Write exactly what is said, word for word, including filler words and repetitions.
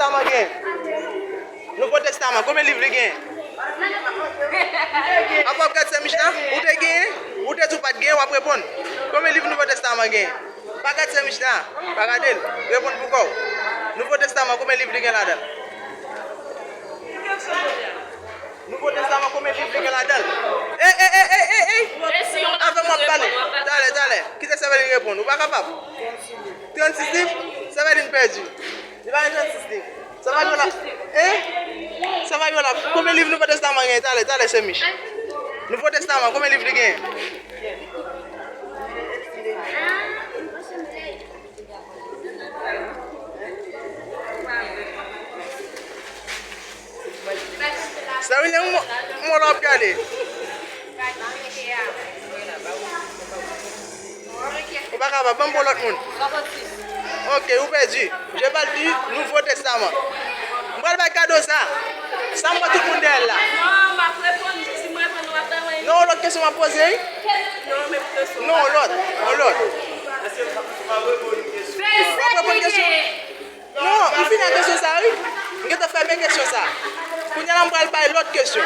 Testaman gen? Nouvo Testaman, konbyen liv li gen? Apa w ap gad Sè Mich la? Ou te gen? Ou te di w pa t gen, w ap reponn. Konbyen liv Nouvo Testaman gen? Pa gad Sè Mich la, pa gade l. Reponn pou kò w. Nouvo Testaman, konbyen liv li gen ladan l? Nouvo Testaman, konbyen liv li gen ladan l? Ey, ey, ey, ey, ey, ey! Avè m w ap pale. Talè, talè. Kite Sèvèlin reponn. Ou pa kapab. Trannsis liv? Sèvèlin pèdi. Li pa gen trannsis liv. Sa va yo la. Hein? Sa va yo la. Konbyen liv Nouvo Testaman gen? Talè, talè, Sè Mich. Nouvo Testaman, konbyen liv li gen? Sa vin lè mwen la ap gade. Ou pa kapab, ban m pou lòt moun. Ok, ou pèdi. Je parle du Nouveau Testament. M pral bay kado sa. Sa m wè tout moun dèyè l la. Non, m ap reponn. Si m reponn, w ap bay mwen. Non, lòt kesyon m ap poze, wi. Non, men pou kesyon. Non, lòt. Yon lòt. Fè l sèt li gen. Non, m fini ak kesyon sa, wi. M gentan fèmen kesyon sa. Kounye a la, m pral bay lòt kesyon.